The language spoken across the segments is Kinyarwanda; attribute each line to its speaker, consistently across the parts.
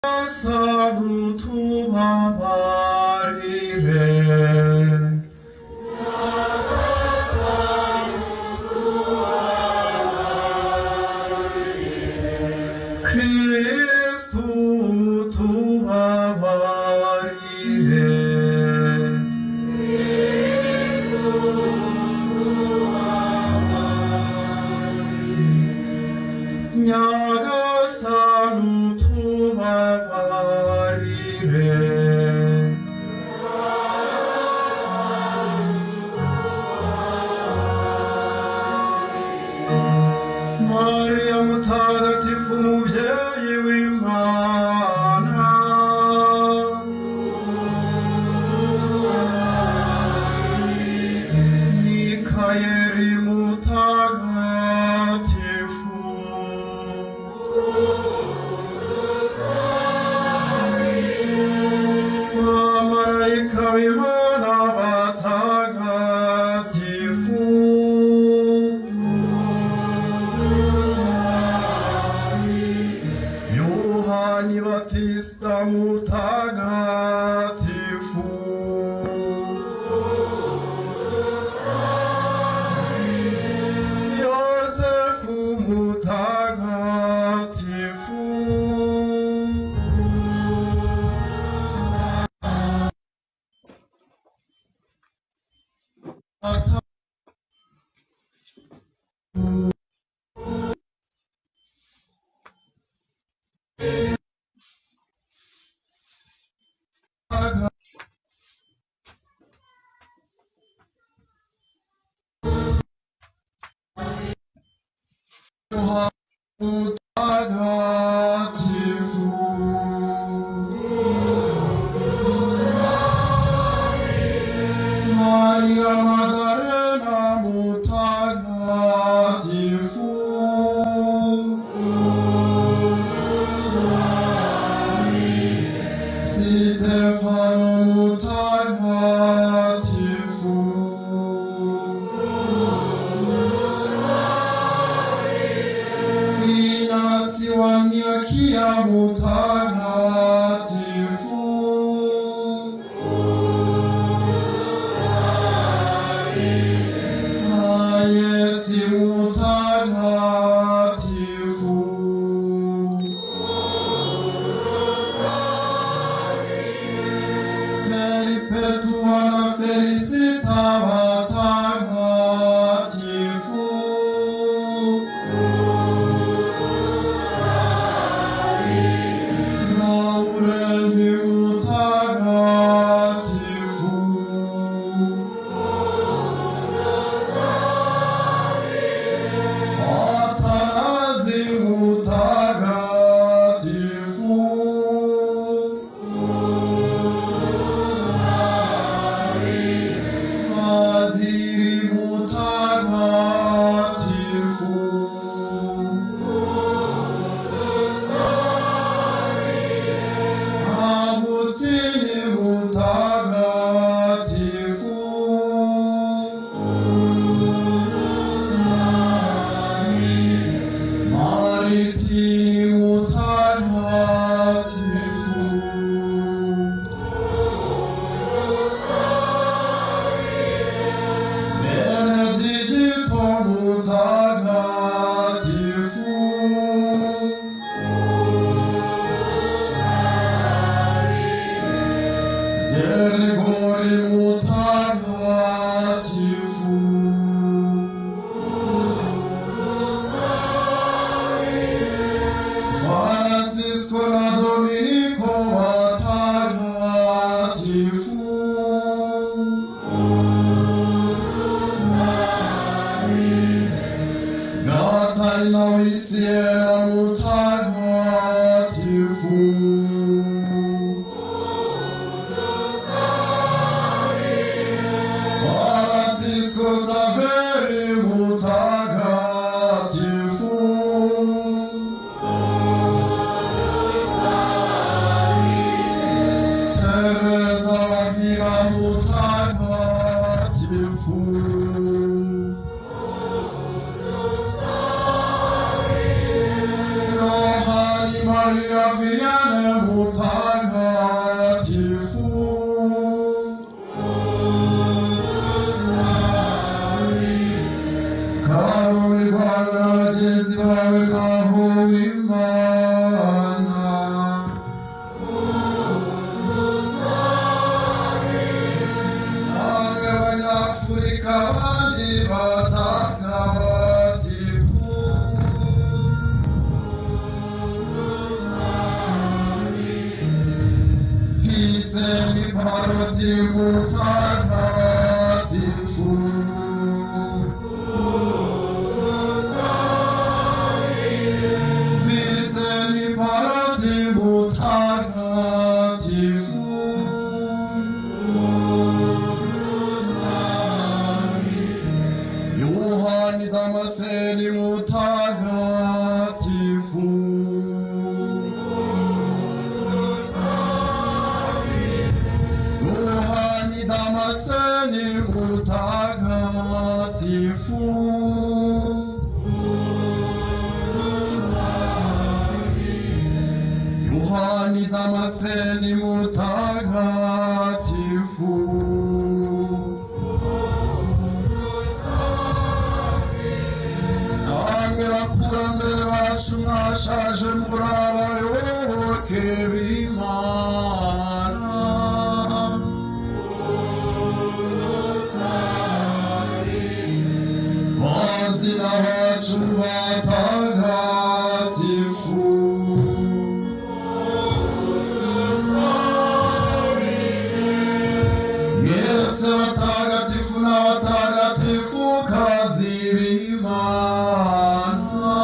Speaker 1: Nyagasani tubabarire. Kristu tubabarire. Nyagasani tubabarire. Mariya mutagatifu mubyeyi w'Imana, Mikayeli mutagatifu, Bamarayika b'Imana batagatifu, Yohani Batista mutagatifu, Yosefu mutagatifu, Mutagatifu. Maria Magdalena mutagatifu, Stefano mutagatifu, Inasi wa Antiokia mutagatifu, Ayesi mutagatifu, Perpetua na Felicita batagatifu, Laurenti mutagatifu, Athanasi mutagatifu, Paroti Mutagatifu. Viseni Paroti Mutagatifu. Yohani Damasceni Mutagatifu. Yohani Damasceni Mutagatifu. Yohani Damasceni Mutagatifu. Namwe bakurambere bacu mwashaje muri abayoboke b'Imana. Bazina bacu batagatifu. Mwese batagatifu n'abatagatifukazi b'Imana.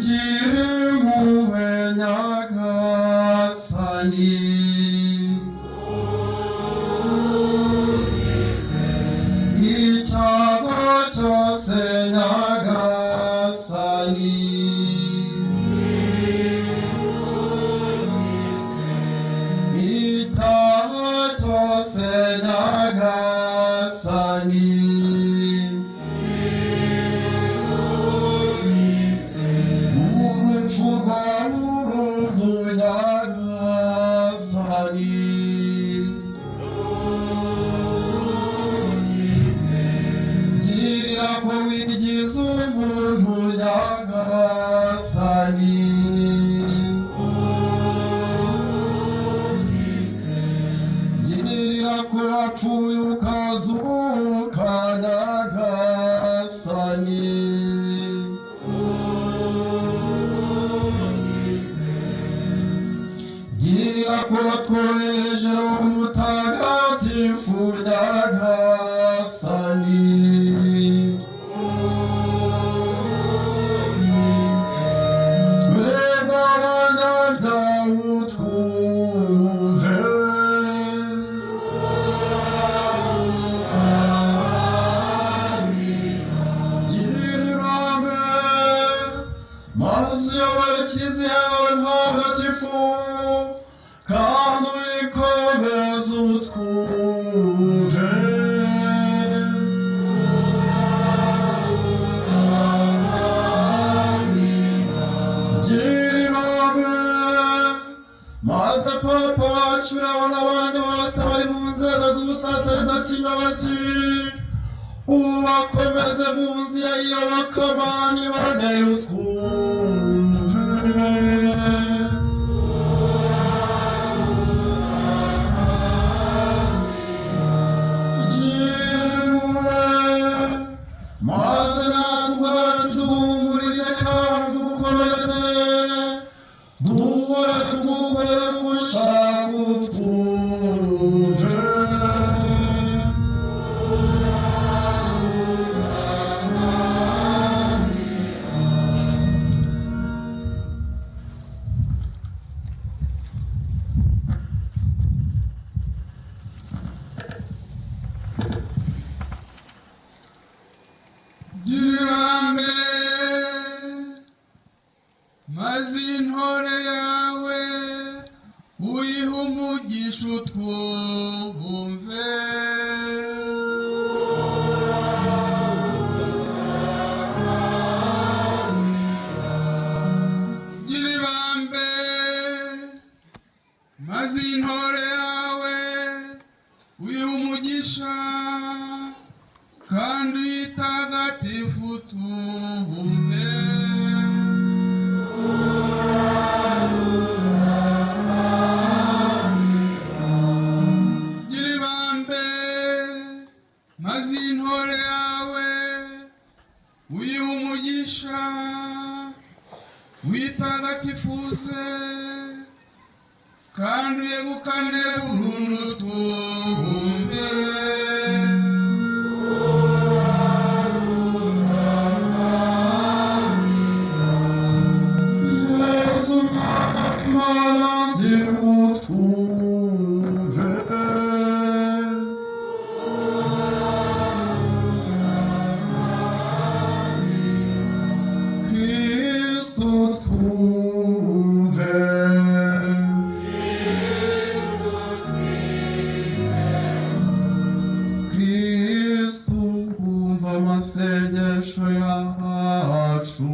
Speaker 1: Gira impuhwe Nyagasani. Icyago cyose Nyagasani. Icyaha cyose Nyagasani. Urupfu rwa burundu Nyagasani. Girira ko wigize umuntu Nyagasani. Girira ko wapfuye ukazuka Nyagasani. Girira ko watwohereje Roho Mutagatifu Nyagasani. Twebwe abanyabyaha utwumve. Gira ibambe, maze uyobore Kiliziya yawe ntagatifu, kandi uyikomeze utwumve. Gira ibambe, maze Papa wacu Lewo n'abandi bose bari mu nzego z'ubusaseredoti n'abasi, ubakomeze mu nzira y'iyobokamana iboneye utwumve. Gira impuhwe, maze natwe ubwacu duhumurize kandi dukomeze, duhore tugukorera ugushaka utwumve.
Speaker 2: Gira ibambe, maze intore yawe uyihe umugisha utwumve. Gira ibambe, maze intore yawe uyihe umugisha kandi uyitagatifu twumve. Gira ibambe, maze intore yawe uyihe umugisha Uyitagatifuze kandi uyegukane burundu twumve.
Speaker 1: Yesu Mana zimutwumve. Kristu twumve. Kristu umva amasengesho yacu.